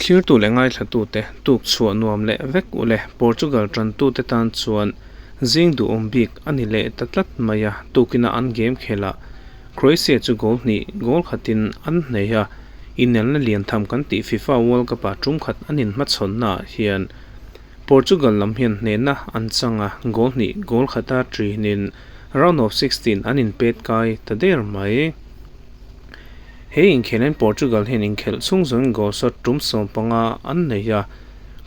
Thlirtu leh ngaithlatute tuk chhuah nuam leh vek u le. Portugal tantute tan chuan zing duhawm bik a ni leh ta tlat mai a, tukina an game khelh ah Croatia chu goal hnih goal khatin an hneh a, inelna lian tham kan tih FIFA World Cup ah tum khat an inhmachhawnna ah hian Portugal lam hian hnehna an chang a, goal hnih goal khata ṭinin round of 16 an inpet kai ta der mai. He inkhelhin Portugal hian inkhelh chhung zawngin goal shot tum 15 an nei a,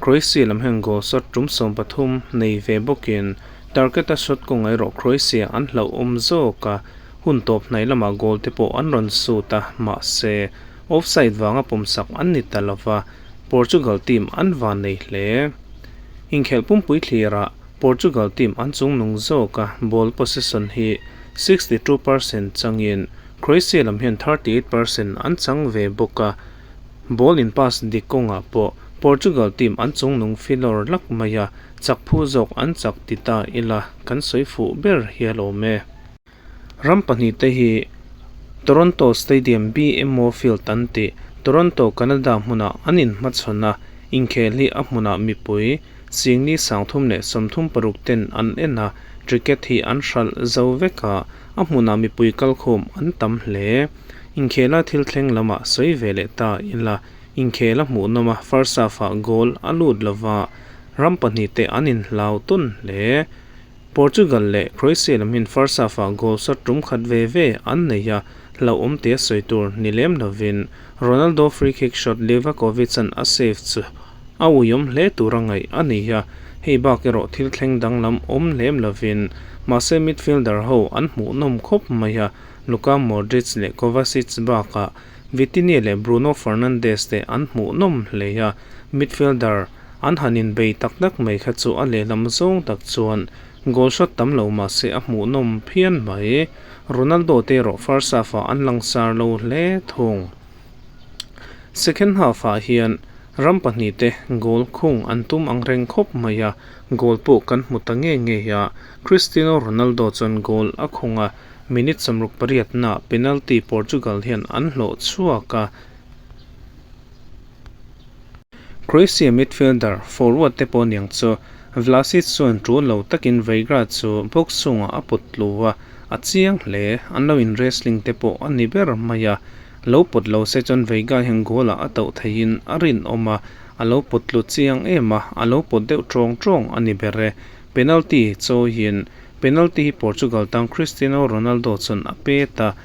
Croatia lam hian goal shot tum 13 nei ve bawkin target-a shot kawng erawh Croatia an hlauhawm zawk a, hun tawp hnai lamah goal te pawh an rawn sut a, mahse offside vanga pawmsak an ni ta lova, Portugal team an van nei hle. Inkhelh pumpui thlirah Portugal team an chungnung zawk a, ball possession hi 62% changin Croatia lam hian 38% an chang ve bawk a, ball in pass dik kawngah pawh Portugal team an chungnung filawr lak mai a, chak phu zawk an chak ti ta ila kan sawi fuh ber hial awm e. Ram pahnihte hi Toronto Stadium BMO Field an tih, Toronto, Canada hmunah an inhmachhawn a, inkhel hi a hmunah mipui singli 336 ten an en a, ticket hi an hralh zo vek a, A hmunah mipui kalkhawm an tam hle. Inkhela thil thleng lamah sawi ve leh ta ila, inkhel a hmuhnawm a, first half-ah goal a lut lova, ram pahnihte an inhlau tawn hle. Portugal leh Croatia lam hian first half-ah goal shot tum khat ve ve an nei a, hlauhawm tia sawi tur ni lem lovin Ronaldo free kick shot Livakovic-a'n a save chu a uiawm hle tura ngaih a ni a, hei bak erawh thil thleng danglam awm lem lovin mahse midfielder ho an hmuhnawm khawp mai a, Luka Modric leh Kovacic bakah Vitinha leh Bruno Fernandes te an hmuhnawm hle a, midfielder an han inbei tak tak mai kha chu a lehlam zawng tak chuan goal shot tam lo mahse a hmuhnawm phian mai. Ronaldo te erawh first half-ah an langsar lo hle thung. Second half-ah hian ram pahnihte goal khung an tum ang reng khawp mai a, goal pawh kan hmu ta ngei ngei a, Cristiano Ronaldo chuan goal a khung a, minute 68 naah penalty Portugal hian an hlawh chhuak a. Croatia midfielder forward te pawh niang chu Vlasic chuan tul lo takin Veiga chu box chungah a pawt tlu a, a chiang hle, an lo in wrestling te pawh a ni ber mai a. Lo pawt lo se chuan Veiga hian goal ah a tauh theihin a rinawm a, a lo pawt tlu chiang em a, a lo pawt deuh tawng tawng a ni ber e. Penalty chawiin penalty hi Portugal tan Cristiano Ronaldo chuan a pet a,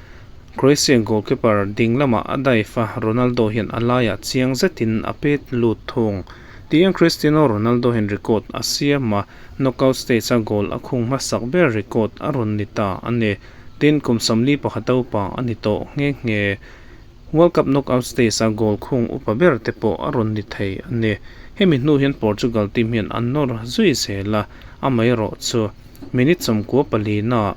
Croatia goalkeeper ding lamah a dive a, Ronaldo hian a laiah chiang zetin a pet lut thung. Tihian Cristiano Ronaldo hian record a siam a, knockout stage a goal a khung hmasak ber record a rawn ni ta a ni. Tin, kum 41 upa a ni tawh nghe nghe. World Cup knockout stage a goal khung upa ber te pawh a rawn ni thei a ni. Hemi hnu hian Portugal team hian an nawr zui zel a, amaherawh chu minute 94 naah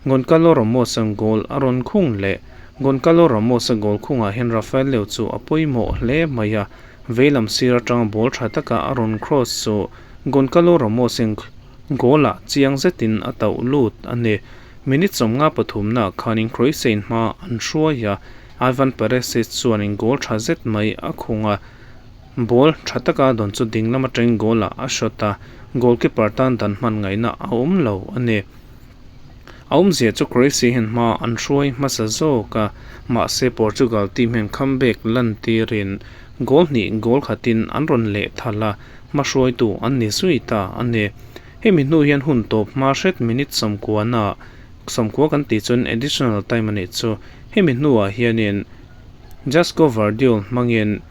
Goncalo Ramos-a'n goal a rawn khung leh. Goncalo Ramos-a goal khungah hian Rafael Leao chu a pawimawh hle mai a, veilam sir atanga ball tha taka a rawn cross chu Goncalo Ramos-in goal-ah chiang zetin a tauh lut a ni. Minute 53 naah khanin Croatia-in hma an hruai a, Ivan Perisic chuanin goal tha zet mai a khung a, ball tha taka dawn chu dinglam atangin goal-ah a shot a, goalkeeper tan dan hman ngaihna a awm lo a ni. A awmzia chu Croatia hian hma an hruai hmasa zawk a, mahse Portugal team hian comeback lantirin goal hnih goal khatin an rawn leh thalh a, hma hruaitu an ni zui ta a ni. Hemi hnu hian hun tawp hma hret minute 90 naah, 90 kan tih chuan additional time a nih chu, hemi hnuah hianin Josko Gvardiol hmangin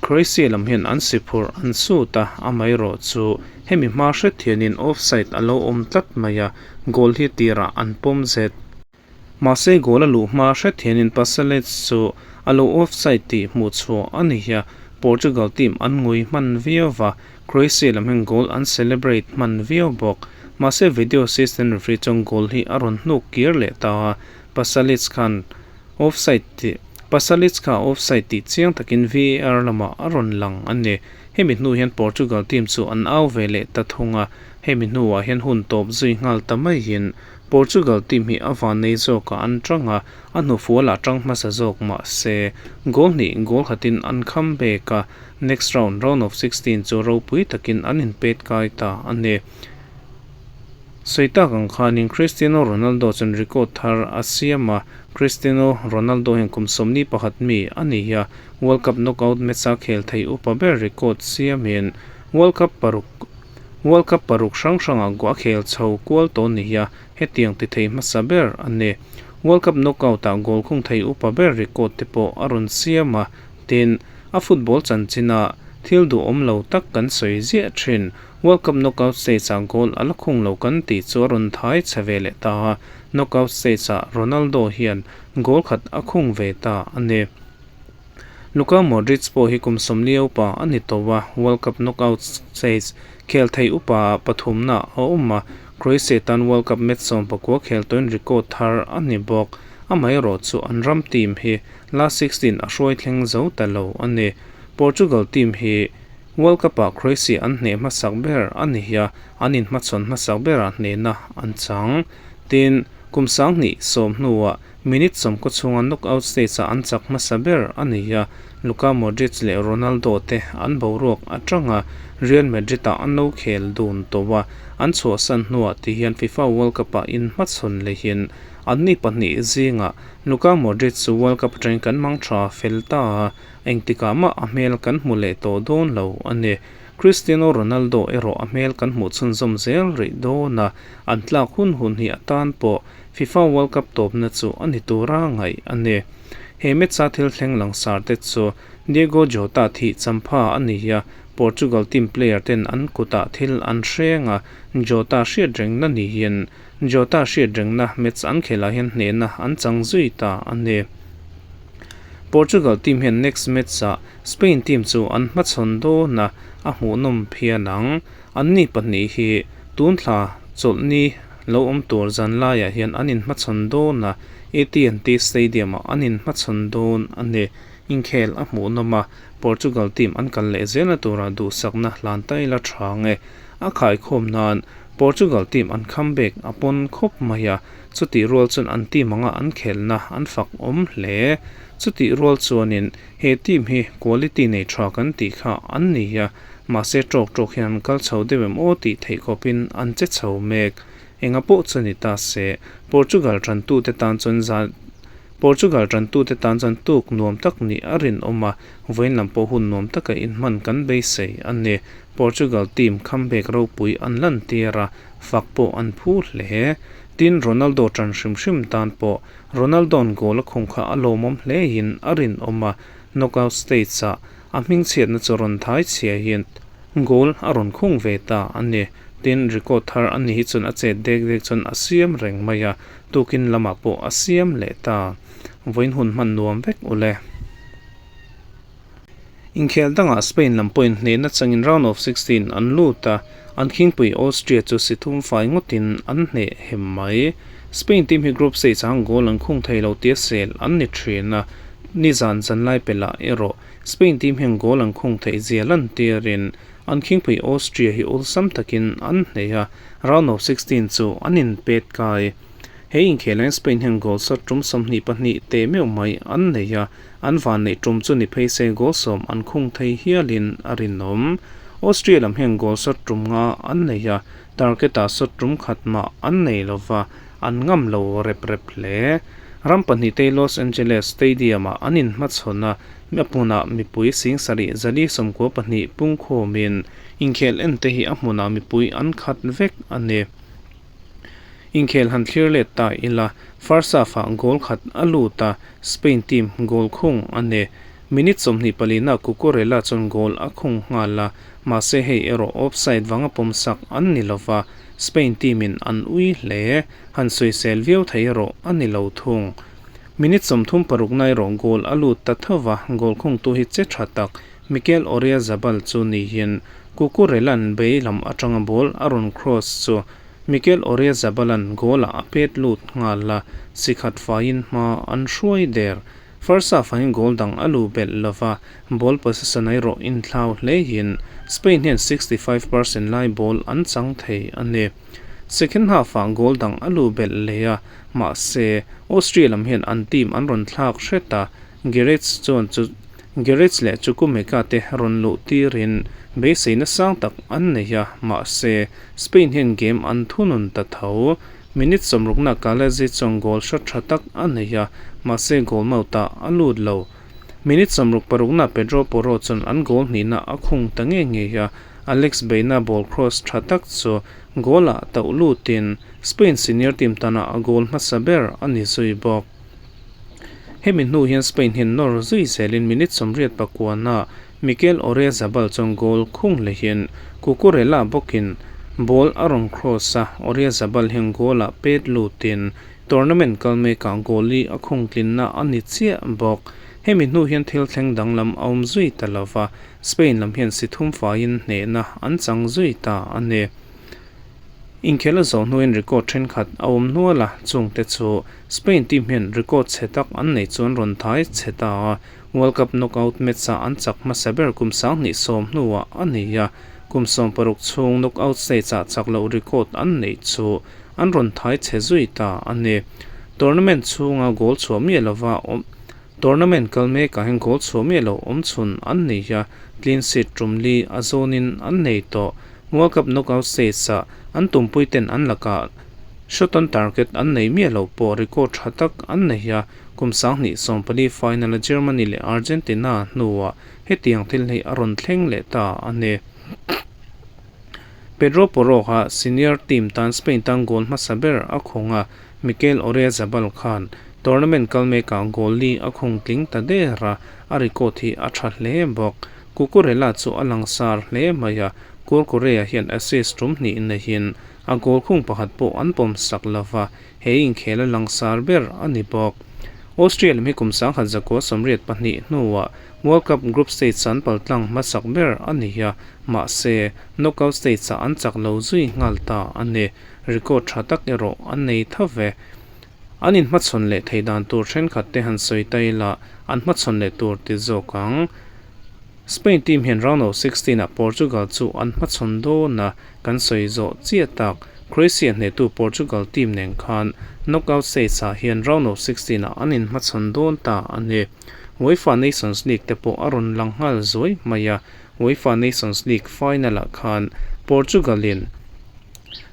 Croatia lam hian an si phurh an sut a, amaherawh chu hemi hma hret hianin offside a lo awm tlat mai a, goal hi tirah an pawm zet. Mahse goal a luh hma hret hianin Pasalic chu a lo offside tih hmuh chhuah a ni a, Portugal team an ngui hman viau va, Croatia lam hian goal an celebrate hman viau bawk. Mahse video assistant referee chuan goal hi a rawn hnuk kir leh ta a, Pasalic khan offside tih Pasalic kha offside tih chiang takin VAR lamah a rawn lang a ni. Hemi hnu hian Portugal team chu an au ve leh ta thung a, hemi hnuah hian hun tawp zui nghal ta maiin. Portugal team hi a vannei zawkah an tang a, a hnufualah tang hmasa zawk mah se goal hnih goal khatin an comeback a, next round, round of 16 chu ropui takin an inpet kai ta a ni. Sawi tak ang khanin Cristiano Ronaldo chuan record thar a siam a, Cristiano Ronaldo hian kum 41 mi a ni a, World Cup knockout match a khel thei upa ber record siamin World Cup paruk World Cup paruk hrang hrangah a khel chho kual tawh a ni a, hetiang ti thei hmasa ber a ni. World Cup knockout ah goal khung thei upa ber record te pawh a rawn siam a, tin, a football chanchina thil duhawm lo tak kan sawi ziah thin. World Cup knockout stage ah goal a la khung lo kan tih chu a rawn thai chhe ve leh ta a, knockout stage ah Ronaldo hian goal khat a khung ve ta a ni. Luka Modric pawh hi kum 40 upa a ni tawh a, World Cup knockout stage khel thei upa ah pathumna a awm a, Croatia tan World Cup match 19 khel tawhin record thar a ni bawk. Amaherawh chu an ram team hi last 16 a hruai thleng zo ta lo a ni. Portugal team hi World Cup ah Croatia an hneh hmasak ber a ni hi a, an inhmachhawn hmasak berah hnehna an chang. Tin, kum 2010 hnuah minute 90 chhunga knockout stage ah an chak hmasa ber a ni a, Luka Modric leh Ronaldo te an boruak atanga Real Madrid ah an lo khel dun tawh a, an chhuahsan hnuah ti hian FIFA World Cup ah inhmachhawn lehin an ni pahnih zingah Luka Modric chu World Cup atangin kan mang tha fel ta a, engtikah mah a hmel kan hmu leh tawh dawn lo a ni. Cristiano Ronaldo erawh a hmel kan hmuh chhunzawm zel rih dawn a, an tlak hun hun hi atan pawh FIFA World Cup tawpna chu a ni tura ngaih a ni. He match-a thil thleng langsar te chu Diogo Jota thih champha a ni a, Portugal team player ten an kutah thil an hreng a, Jota hriat rengna niin Jota hriat rengna match an khelah hian hnehna an chang zui ta a ni. Portugal team hian next match-ah Spain team chu an hmachhawn dawn a, a hmuhnawm phian ang. An ni pahnih hi tun thla chawlhni lo awm tur zan laiah hian an inhmachhawn dawn a, AT&T Stadium-ah an inhmachhawn dawn a ni. Inkhel a hmuhnawm a, Portugal team an kal leh zelna turah duhsakna hlan ta ila tha nge. A khaikhawm nan Portugal team an comeback a pawn khawp mai a, chutih rual chuan an team anga an khelna an fak awm hle. Chutih rual chuanin he team hi quality nei tha kan tih kha an ni a, mahse tawk tawk hian an kal chho deuh em aw tih theih khawpin an che chho mek. Enga pawh chu ni ta se, Portugal tantute tan chuan zan Portugal tantute tan chuan tuk nuam tak nih a rinawm a, vawiin lam pawh hun nuam taka inhman kan beisei a ni. Portugal team comeback ropui an lantir a, fak pawh an phu hle. Tin, Ronaldo tan hrim hrim tan pawh Ronaldo'n goal a khung kha a lawmawm hlein a rinawm a, knockout stage-ah a hmingchhiatna chu rawn thai chhiahin goal a rawn khung ve ta a ni. Tin, record thar a ni hi chuan a chet dek dek chuan a siam reng mai a, tukin lamah pawh a siam leh ta. Vawiin hun hman nuam vek u le. Inkhel dangah Spain lam pawhin hnehna changin round of 16 an lut a, an khingpui Austria chu si thum fai ngawtin an hneh hem mai. Spain team hi group stage ah goal an khung thei lo tia sel an ni thin a, nizan zanlai pelah erawh Spain team hian goal an khung theih zia lantirin an khingpui Austria hi awlsam takin an hneh a, round of 16 chu an inpet kai. He inkhelh hian Spain hian goal shot tum 22 teh meuh mai an nei a, an van neih tum chu ni phei se goal 10 an khung thei hialin a rinawm. Austria lam hian goal shot tum nga an nei a, target-ah shot tum khat mah an nei lova, an ngam lo rep rep hle. Ram pahnih te Los Angeles Stadium-ah an inhmachhawn a, a hmunah mipui 74,092 pungkhawmin inkhel en te hi a hmunah mipui an khat vek a ni. Inkhel han thlir let ta ila, first half-ah goal khat a lut a, Spain team goal khung a ni. Minute 24 na Cucurella chuan goal a khung nghal a, mahse hei erawh offside vanga pawmsak an ni lova, Spain team-in an ui hle. Han sawisel viau thei erawh a ni lo thung. Minute 36 na erawh goal a lut ta tho va, goal khungtu hi che tha tak Mikel Oyarzabal chu niin Cucurella'n bei lam atanga ball a rawn cross chu Mikel Oyarzabala'n goal-ah a pet lut nghal a, si khat faiin hma an hruai der. First half-ah hian goal dang a lu belh lova, ball possession erawh inthlau hlein Spain hian 65% lai ball an chang thei a ni. Second half-ah goal dang a luh belh leh a, mahse, Austria lam hian an team an rawn thlak hret a, Gerets chuan chu Gerets leh Chukwuemeka te rawn luh tirin beiseina sang tak an nei a, mahse, Spain hian game an thunun ta tho. Minute sawmrukna Kalazi chuan goal shot tha tak a nei a, mahse goal mouth-ah a lut lo. Minute 60 parukna Pedro Porro chuan an goal hnihna a khung ta ngei ngei a, Alex Baena ball cross tha tak chu goal-ah tauh lutin Spain senior team tana a goal hmasa ber a ni zui bawk. Hemi hnu hian Spain hian nawr zui zelin minute 89-ah Mikel Oyarzabal chuan goal khung lehin Cucurella bawkin ball a rawn cross a, Oyarzabal hian goal-ah pet lutin tournament kal mekah goal li a khung tlinna a ni chiah bawk. Hemi hnu hian thil thleng danglam a awm zui ta lova, Spain lam hian si thum faiin hnehna an chang zui ta a ni. Inkhel a zawh hnuin record thenkhat a awm hnual a, chungte chu Spain team hian record chhe tak an nei chuan rawn thai chhe ta a, World Cup knockout match-ah an chak hmasa ber kum 2010 hnuah a ni a, kum 16 chhung knockout stage-ah chak loh record an neih chu an rawn thai chhe zui ta a ni. Tournament chhunga goal chhuah miah lova awm Tournament kal mekah hian goal chhuah miah lo awm chhun an nei a, clean sheet tum li a zawnin an nei tawh. World Cup knockout stage-ah an tumpuiten an lakah shot on target an nei miah lo pawh record tha tak an nei a, kum 2014 final-a Germany leh Argentina hnuah hetiang thil hi a rawn thleng leh ta a ni. Pedro Porro kha senior team tan Spain tan goal hmasa ber a khung a, Mikel Oyarzabal khan tournament kal mekah goal li a khung tling ta der a, a record hi a tha hle bawk. Cucurella chu a langsar hle mai a, Kurkurea hian assist tum hnih neihin a goal khung pakhat pawh an pawm sak lova, he inkhel a langsar ber a ni bawk. Austria lam hi kum 1982 hnuah World Cup group stage an paltlang hmasak ber a ni a, mahse, knockout stage-ah an chak lo zui nghal ta a ni. Record tha tak erawh an nei tho ve. An inhmachhawn leh thei dan tur thenkhat te han sawi ta ila, an hmachhawn leh tur ti zawk ang. Spain team hian round of 16 ah Portugal chu an hmachhawn dawn a, kan sawi zawh chiah tak. Croatia hnehtu Portugal team nen khan knockout stage ah hian round of 16 ah an inhmachhawn dawn ta a ni. UEFA Nations League te pawh a rawn lang nghal zuai mai a, UEFA Nations League final ah khan Portugal in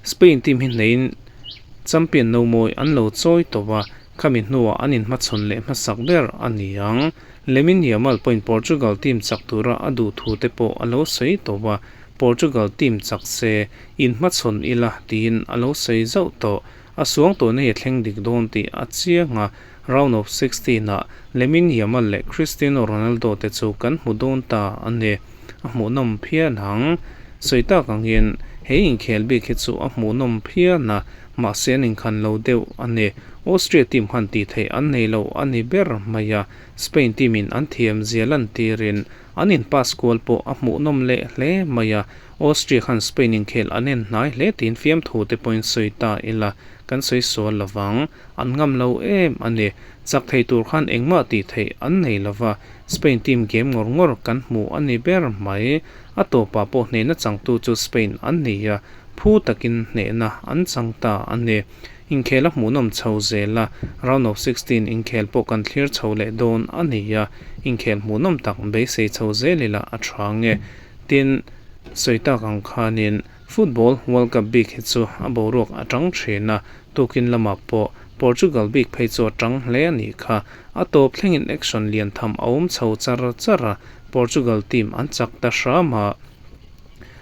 Spain team hi hneiin champion no mawi an lo chawi tawh a, khami hnuah an inhmachhawn leh hmasak ber a ni ang. Lamine Yamal pawhin Portugal team chak tura a duh thu te pawh a lo sawi tawh a, Portugal team chak se inhmachhawn ila tiin a lo sawi zauh tawh. A suang tawhna hi a thleng dik dawn tih a chiang a, round of 16 ah Lamine Yamal leh Cristiano Ronaldo te chu kan hmu dawn ta a ni. A hmuhnawm phian ang. Sawi tak angin he inkhel bik hi chu a hmuhnawm phian a, mahse an inkhan lo deuh a ni. Austria team khan tih theih an nei lo a ni ber mai a, Spain team in an thiam zia lantirin an in pass kual pawh a hmuhnawm leh hle mai a, Austria khan Spain inkhel an en hnai hle tiin fiamthu te pawhin sawi ta ila kan sawi sual lovang. An ngam lo em a ni. Chak thei tur khan engmah tih theih an nei lova, Spain team game ngawr ngawr kan hmu a ni ber mai. A tawpah pawh hnehna changtu chu Spain an ni a, phu takin hnehna an chang ta a ni. Inkhel a hmuhnawm chho zel a, round of 16 inkhel pawh kan thlir chho leh dawn a ni a, inkhel hmuhnawm tak beisei chho zel ila a tha nge. Tin, sawi tak ang khanin Football World Cup bik hi chu a boruak a tang thin a, tukin lamah pawh Portugal bik phei chu a tang hle a nih kha. A tawp thlengin action lian tham a awm chho char char a, Portugal team an chak ta hram a,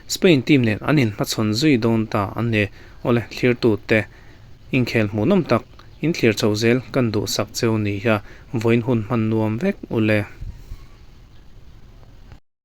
Spain team nen an inhmachhawn zui dawn ta a ni. Awle, thlirtute inkhel hmuhnawm tak, inthlir chho zel kan duhsak cheu ni a, vawiin hun hman nuam vek ule.